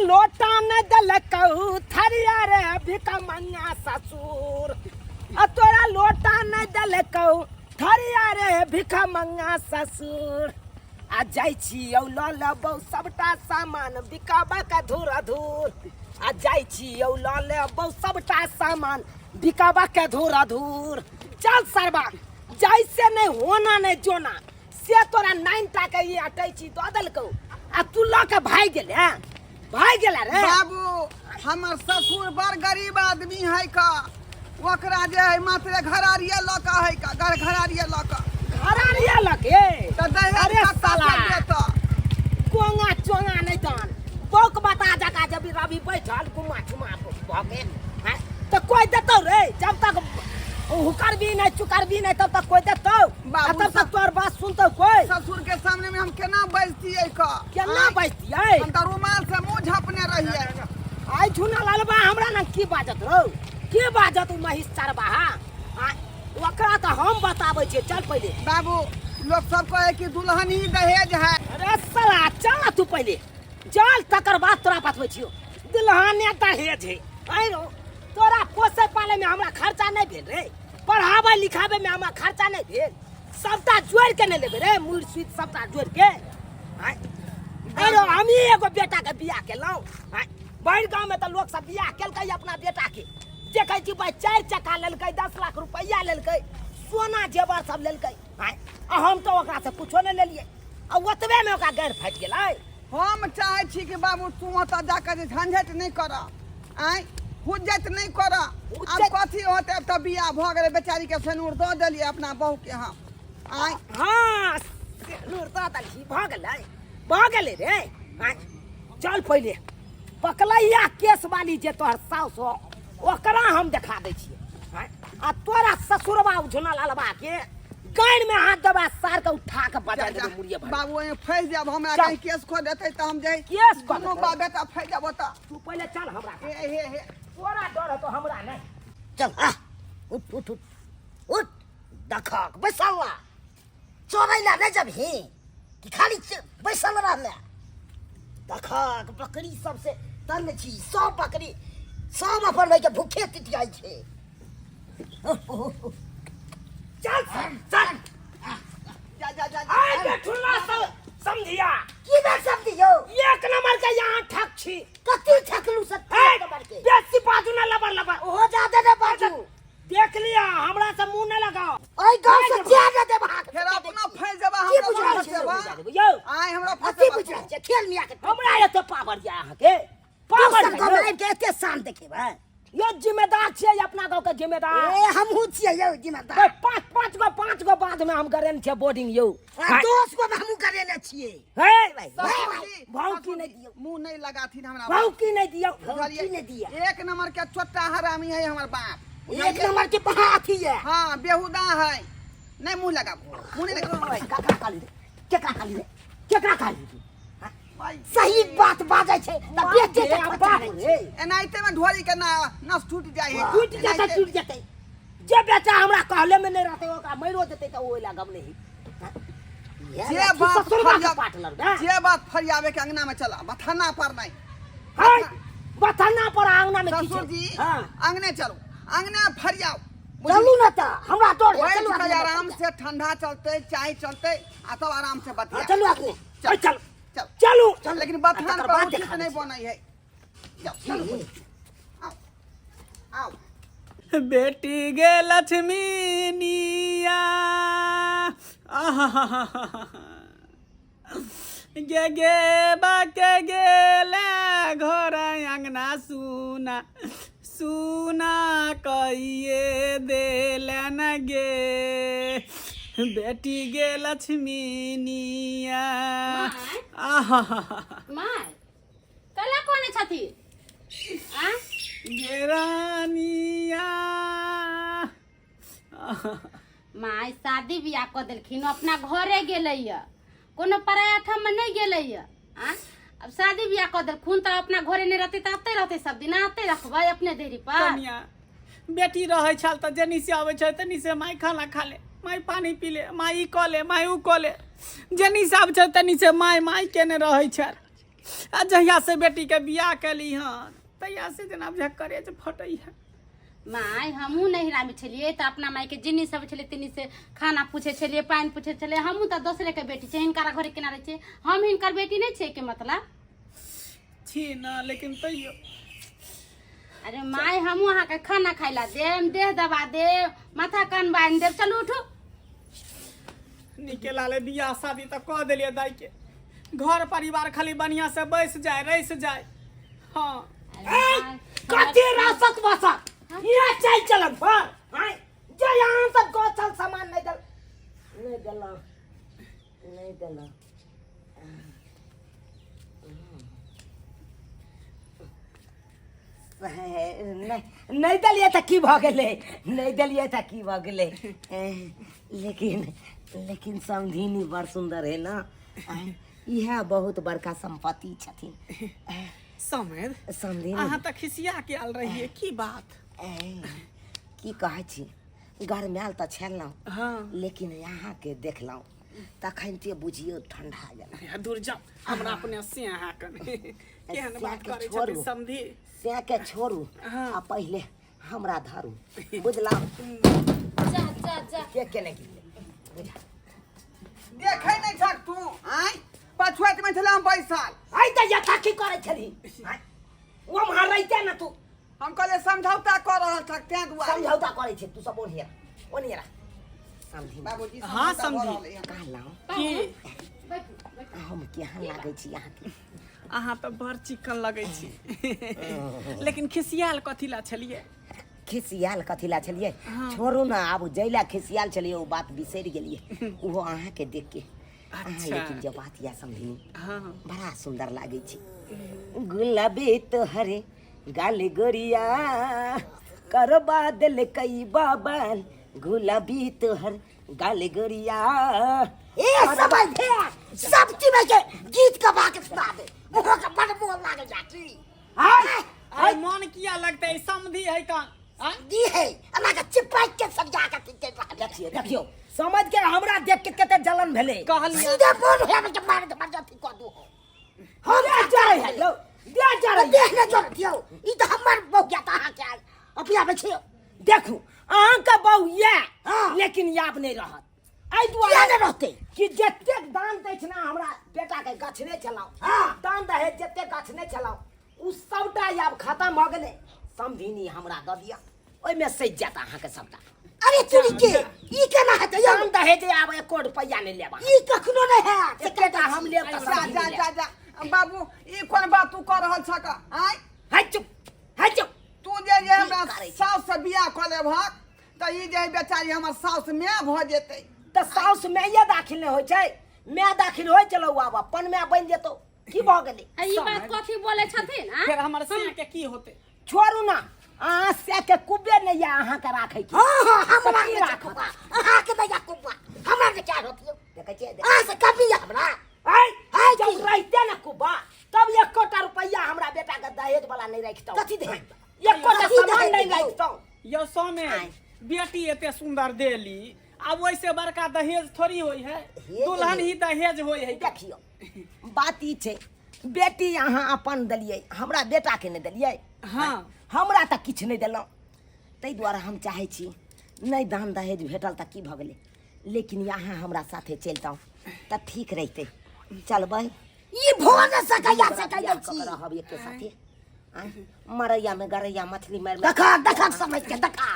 लोटा न देलकौ थरिया रे भिखमंगा ससुर, आ तोरा लोटा न देलकौ थरिया रे भिखमंगा ससुर। आ जाइ छियौ लऽ लेबौ सबटा सामान बिकाबा के धूर धूर, आ जाइ छियौ लऽ लेबौ सबटा सामान बिकाबा के धूर धूर। चल सरबा, जैसे नहीं होना नहीं जोना से तोरा 9 टा के ई अटैची दऽ देलकौ आ तू लऽ के भागि गेले, हैं? भागि गेला रे। बाबू, हमर ससुर बड़ गरीब आदमी है का, ओकरा जे है मात्र घरारिये लऽ के है का, घर घरारिये लऽ के। घरारिये लऽ के? तऽ दहेज अरे कत्ता साला। से देतऽ? कोंगा चोंगा नहीं तहन बौक बता जका जब रवि बैठल गुमा चुमा भऽ गेल, हैं? तऽ कोइ देतौ रे? जब तक हुकर भी नहीं चुकर भी नहीं तब तक कोई देतौ? बाबू आ तब तक तोहर बात सुनतौ कोई? ससुर के सामने में हम केना बजतियै क? केना बजतियै? हम तऽ रुमाल से मुंह झपने रहियै। आइ झुना लालबा हमरा ना की बाजत रौ, की बाजत उ महिष चरवाहा? आ ओकरा तऽ हम बताबै छियै, चल पहिले। बाबू, लोग सब कहे कि दुल्हन ही दहेज है। अरे साला, चल ना तू पहिले चल, तकर बाद तोरा बतबै छियौ दुल्हने दहेज है। आइ रौ, तोरा पोसै पालै में हमरा खर्चा नहीं भेल रे, पढ़ाबै लिखाबै में हमरा खर्चा नहीं भेल, सबटा जोड़ि के नहीं लेबै रे, मुड़ सुइत सबटा जोड़ि के। आँय, अरे हमही एगो बेटा के बियाह केलहुँ। आँय, भरि गाँव में तऽ लोक सब बियाह केलकै अपना बेटा के, देखै छी भाई 4 चक्का लेलकै, 10 लाख रुपैआ लेलकै, सोना जेवर सब लेलकै। आँय, आ हम तऽ ओकरा से कुछो नहि लेलियै, आ ओतबे में ओकरा गैर फाटि गेलै। हम चाहै छी कि बाबू तू ओतऽ जाकऽ जे झंझट नहि कर, आँय, हुज्जत नहि कर। आब कथी होतै, आब तऽ बियाह भऽ गेलै, बेचारीके सेनूर दऽ देलियै अपना बहूके हम। आँय। हाँ, सेनूर दऽ देलही, भऽ गेलै, भऽ गेलै रे। आँय, चल पहिले पकलैया केस वाली जे तोहर साउस हो ओकरा हम देखा दै छियै। आँय, आ तोरा ससुरबा उझना ललबा के गाँड़ में हाथ दबा सार के उठा के बजा देबै मुड़िए भर। बाबू, ओहिमे फँसि जायब हमरा, चल। कहीं केस खो देतै तऽ हम जे केस कऽ दुनू देतै? बाप बेटा फँसि जायब ओतऽ। तू पहिले चल हमरा हे हे हे, तोरा डर हेतौ, हमरा नहि। चल, आ उठ उठ उठ उठ, देखक बैसल ला चोरै ला नहि जबही कि खाली बैसल रहले। देखक बकरी सबसे तंग छी, सब बकरी सब अपन भाई के भूखे तितियाइ छै। चल चल जा जा जा। आइ बेठुल्ला सब समझिया की भेल समझियो? एक नंबर के यहाँ ठक छी। कथी ठकलू सब? ए, एक नंबर के बेसी बाजू ना, लबर लबर ओहो जादे ने बाजू। देख लिया, हमरा से मुंह नहीं लगाओ। ओइ गांव से जा ना देब हाथ। फेर अपना फंस जेबा, की हमरा बुझल फंसेबा। छै? यौ आइ हमरा कथी फंसेबा। बुझल छै? खेल मिया के हमरा एते पावर या अहाँके पावर दोसर गाँव में आबि के एते शान देखेबै? यो जिम्मेदार छियै अपना गाँव के जिम्मेदार। ए, हमहूँ छियै यौ जिम्मेदार। ए, पाँच पाँच गो 5 गो बाध में हम करेने छियै बोर्डिंग यौ। आ 10 गो में हमहूँ करेने छियै। हे, ससुर जी, भौकी नहि दियौ। मुँह नहीं लगाथिन हमरा। भौकी नहीं दियौ। भौकी नहीं दिया। एक नंबर के चोट्टा हरामी है हमर बाप। एक नंबर के बहा अथी है। हाँ, बेहुदा है। नहीं मुँह लगाबो, मुँह नहीं लगाबो। ओए, केकरा खाली रे? केकरा खाली रे? केकरा खाली रे? सही बात बाजै छै तऽ बेटे के बाप पचारै रे। छै। एनाहिते में ढोरी के ना नस टूट जाइ है। टूट जेतै, एनाहिते। टूट जेतै। जे बेटा हमरा कहले में नहीं रहतै ओकरा मरियो देतै तऽ ओहि लए गम नहीं। जे बात ससुरबा के फरिया- पार्टनर बे। जे बात फरियाबे के अंगना में चला, बथाना पर नहीं। है, बथाना पर अंगना में की ससुर छै? जी, हाँ। अंगने चलू, अंगने फरियाओ। चलू ना तऽ हमरा डर है, बैठ चलू के अखने आराम बतिया। से ठंडा चलते, चाय चलते, आ तब आराम से बतिया। हाँ, चलू अखने। चल, चल। चल। चलू। चल, लेकिन बथान तकर पर बाद उचित देखा नहीं दै छी। बनै है। जाओ, चलू। आओ, आओ। बेटी गे लक्ष्मी निया, आहा, गे गे बाके गेले घर अंगना सुना सुना कहिए देलन गे बेटी गे लक्ष्मी निया, आहा। माय, कला कोने छथि आ? गे रानिया। माय, शादी बियाह कऽ देलखिन, अपना घरे गेलैया, कोनो पराया ठाम नहि गेलैया। आ अब शादी बियाह कऽ देलखुन तऽ अपना घरे नहि रहतै तऽ अतै रहतै सब दिन? अतै रखबै अपने देरी पर? कनिया, बेटी रहै छल तऽ जेनी से अबै छै तनी से माय खाना खा ले, माय पानी पी ले, माय ई कऽ ले, माय ऊ कऽ ले, जेनी से आबै छै तनी से माय माय केने रहै छल। आ जहिया से बेटी के बियाह केली हन तहिया से जेना बुझा करेज फटै है। माय हमहूँ नैहरा में छलियै तऽ अपना माय के जिन्नी सब छलै तिन्नी से खाना पूछे छलियै, पानि पूछे छलियै। हमहूँ तऽ दोसरे के बेटी छै, हिनकर घरे केना रहै छियै? हम हिनकर बेटी नहि छियै के मतलब छी ना, लेकिन तैयो। अरे माय, हमहूँ अहाँके खाना खाइ ला देब, देह दबा देब, माथा कान बान्हि देब। चलू उठू। निके लाले बियाह शादी तऽ कऽ देलियै दाई के, घर परिवार खाली बढ़िया से बैस जाए रस जाए। हाँ। अरे कथी रासत बसत ये चल चलन पर आय जे यहाँ सब गौचल सामान नहीं दल, नहीं देला, नहीं देला। नहीं नहीं देलियै तऽ की भऽ गेलै? नहीं देलियै तऽ की भऽ गेलै? लेकिन लेकिन समधिनी बड़ सुन्दर है ना, इएह बहुत बड़का संपत्ति छथिन। समझ समधिनी, अहाँ तऽ खिसिया के आयल रहियै, की बात? की कहै छी, गरमायल तऽ छलहुँ। हाँ। लेकिन अहाँके देखलहुँ तखन ते बुझियौ ठंडा गेल। अरे दूर जाओ, हमरा अपने से अहाँ कने केहन बात के करै छोड़ू। छथिन समधी। से के छोड़ू। हाँ। आ पहिले हमरा धरू, बुझलहुँ? जा जा जा। के केने गेलै बुझा देखै नहि छक तू? आँय, पछुआइत में छलहुँ बैसल। आइ तऽ यथा की करै छलही? आँय, ओ उम्हर रहिते ने तू। हम कहलियै समझौता कऽ रहल छक तें दुआरे। समझौता करै छै तू सब। ओन्हिया ओन्हिया समझी बाबूजी। हाँ, समझौता भऽ समझी। रहलै हन। कहलहुँ की? बैठू बैठू। हम केहन लागै छी अहाँके? अहाँ तऽ बड़ चिकन लगै छी, लेकिन खिसियाल कथी ला छलियै? खिसियाल कथी ला छलियै? छोड़ू ने, आब जैला खिसियाल छलियै ओ बात बिसरि गेलियै, ओहो अहाँके देख के अहाँ। अच्छा। लेकिन जे बात यऽ समधिनी, हाँ, बड़ा सुंदर लागै छी। गुलाबी तोहरे गाल गोरिया करबा दिल कई बाबन, गुलाबी तोहर गाल गोरिया। ए सब सब चीज के गीत गवा के सुना दे, ओहो के बड़ मोन लागल जाती। अरे मन किया लगतै, समधी है का आँय? दी है अना के चिपक के सब जाके ठीक रहल। देखियो देखियो, समझ के हमरा देख के कते जलन भेलै। कहलियै सीधे बोल है के मार दे, मार जाती कह दू हम जा रहे हैं यौ, दे जा रहे। देख ने जोर दियौ, ई तऽ हमर बहु या तऽ अहाँ के अपिया में छियौ। देखू, अहाँके बहु ये हाँ। लेकिन आब नहि रहत। एहि किया दुआरे नहि रहतै? कि जतेक दान दै छै ने हमरा बेटा के गछने छलहुँ। हाँ। दान दहेज जतेक गछने छलहुँ ओ सबटा आब खतम भऽ गेलै। समधिनी हमरा दऽ दिअ, ओहिमे सजि जायत अहाँके सबटा। अरे चुरी के ई केना हेतै यौ? दान दहेज आब एको रुपैआ नहि लेब अहाँ। ई कखनो नहि हैत। एकेटा हम लेब तऽ जा समधिनी जा लेब। जा जा बाबू, ई कोन बात तू कऽ रहल छक? आँय, है चुप, है चुप। तू जे जे हमरा करै छी? साउस से बियाह कऽ लेबहक तऽ ई जे है बेचारी हमर साउस माय भऽ जेतै। तऽ साउस माये दाखिल नहि होइ छै? माय दाखिल होइ छलौ, आब अपन माय बनि जेतौ, की भऽ गेलै? आ ई बात कथी बोलै छथिन आ? फेर हमर से के की होतै? छोड़ू ना, अहाँ से के कुबे नहि यऽ अहाँके राखै के। हाँ हाँ, हमरा की नहि राखत? कुब्बा अहाँ के नहि कुब्बा, हमरा के क्या होतियौ? देखै छियै? अहाँ से कमी यऽ हमरा? आइ है जब की? रहिते ने कुब्बा तब एकोटा रुपैआ हमरा बेटा के दहेज वाला नहि रखतौ। कथी दहेज? एकोटा कथी सामान दहेज नहि दियौ? रखतौ। यौ सौमे, बेटी एते सुंदर देली, आब ओइसे बड़का दहेज थोड़ी होइ है? हे दुल्हन ही दहेज होइ है। देखियौ, बात ई छै, बेटी अहाँ अपन देलियै, हमरा बेटा के नहि देलियै। हाँ। हमरा तऽ किछु नहि देलहुँ, ताहि दुआरे हम चाहै छी नहि दान दहेज भेटल तऽ की भऽ गेलै, लेकिन यहाँ हमरा साथे चलितहुँ तऽ ठीक रहितै। चलबै? ई भऽ नहि सकैया से कहि दै बियाह कऽ छी। के रहब एके साथे। आँय, मरैया में गरैया मछली मारि देखा देखा, समझ के देखा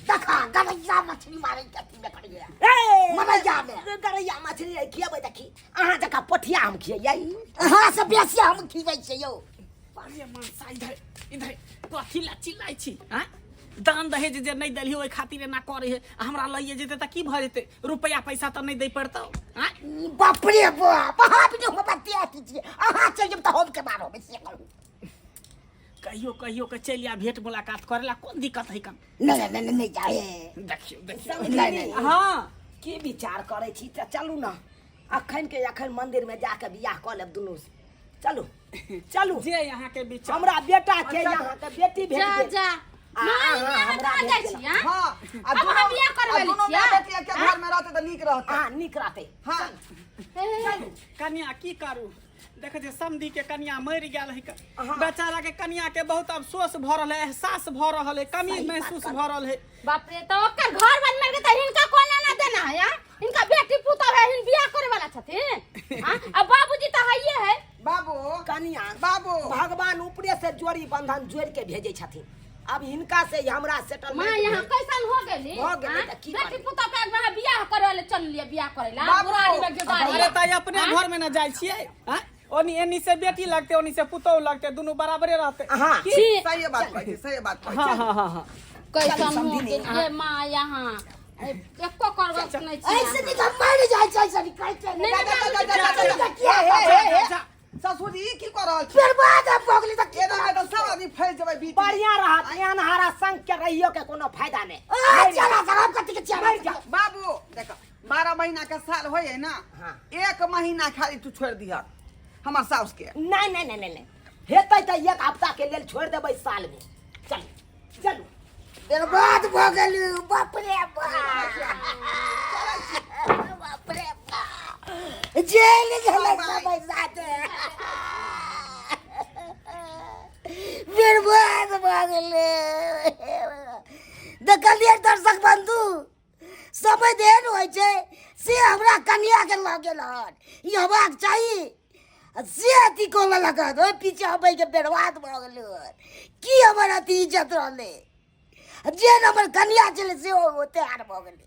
देखा, गरैया मछली मारै के अथी में करिए। ए, मरैया में गरैया मछली खियेबै तऽ खी, अहाँ जकाँ पोठिया हम खियैयै? अहाँ से बेसी हम खिबै छियै यौ। अरे मनसा, इधर इधर कथी ला चिल्लाइ छी? आँय, दान दहेज जे नहि देलही ओहि खातिर एना करै है। आ हमरा लइए जेतै तऽ की भऽ जेतै? रुपैआ पैसा तऽ नहि दै पड़तौ? आँय, ई बाप रे बाप, अहाँ भी हमरा त्याग छियै, अहाँ चलि जेब तऽ हम केना रहबै से कहू। कहियो कहियो के चलि आ भेंट मुलाकात करे ला, कोन दिक्कत है कम? नहि नहि नहि, नहि जाए। देखियौ देखियौ। नहि नहि। हाँ। की विचार करै छी? तऽ चलू ने, अखन के अखन मंदिर में जाके बियाह कऽ लेब दुनू से। चलू चलू। जे यहाँ के विचार। हमरा बेटा के यहाँ के बेटी भेट जा गेल। जा। आ, माय, अहाँ बियाह हमरा कहाँ भेट जाइ गेल। छी, आँ? हाँ, आ अब अहाँ दुनू बियाह आ करबै दुनू छियै? माय बेटी एके घर में रहतै तऽ नीक रहतै। अहाँ नीक रहतै। हाँ। हे, कन्या की करू? देखै छियै समधी के कनिया मरि गेल है बेचारा के कनिया के बहुत अफसोस भऽ रहल है, एहसास भऽ रहल है, कमी महसूस भऽ रहल है। बाप रे, तो ओकर घर बन मर गेल त हिनका कोना ना देना है? आ? हिनका बेटी पुतोह है, हिन बियाह करे वाला छथिन? आ? आ बाबूजी त हइये है। बाबू। कनिया। बाबू। भगवान ऊपरे से जोड़ी बंधन जोड़ के भेजै छथिन। अब हिनका से हमरा सेटलमेंट माँ यहाँ कैसन हो गेली? भऽ गेलै हाँ? तऽ की बेटी करबै? पुतोह के अहाँ बियाह करे ले चल लिए, बियाह करे ला बाबू। बुढ़ारी में जुगाड़ी। अरे ताई अपने घर में ना जाइ छियै? हाँ? ओनी एनी से बेटी लगते, ओनी से पुतोह लगते, दुनू बराबरे रहते। हाँ। की? छी। सही बात कहै छी, सही बात कहै छी। हाँ हाँ हाँ हाँ। कैसन हो गेलियै माँ यहाँ? एको करबक नहि छी। ऐसे निक हम मरि जाइ छै, ऐसे निक कहै छै। नहि, जा, जा, जा, जा, जा, जा, जा। किया? हे, हे, हे, हे। जा। ससुर जी, ई की कऽ रहल छी? बर्बाद हम भऽ गेली तऽ की? एना में तऽ सब आदमी फँसि जेबै बीच में। बढ़िया रहत। अनहारा संग के रहियो के कोनो फायदा नहीं। आ, चला चला, हम कथी के छियै? मरि जा। बाबू देख, 12 महीना के साल होय है ना? हाँ। एक महीना खाली तू छोड़ दिहक हमर साउस के। नहीं नहीं नहीं नहीं नहीं, हेतै तऽ एक हफ्ता के लेल छोड़ देबै साल में। चलू चलू। बर्बाद भऽ गेली, बाप रे बाप, बाप रे बाप, जेल गेलै समय साथे, बर्बाद भऽ गेलै। देखलियै दर्शक बंधु, समय देन होइ छै से हमरा कनिया के लऽ गेल हन। ई हेबाक चाही आ से अथी कऽ लेलक हन। ओहि पीछे अबैके बर्बाद भऽ गेलै हन। की हमर अथी इज्जत रहलै? जे हमर कनिया छलै से ओ तैयार भऽ गेलै।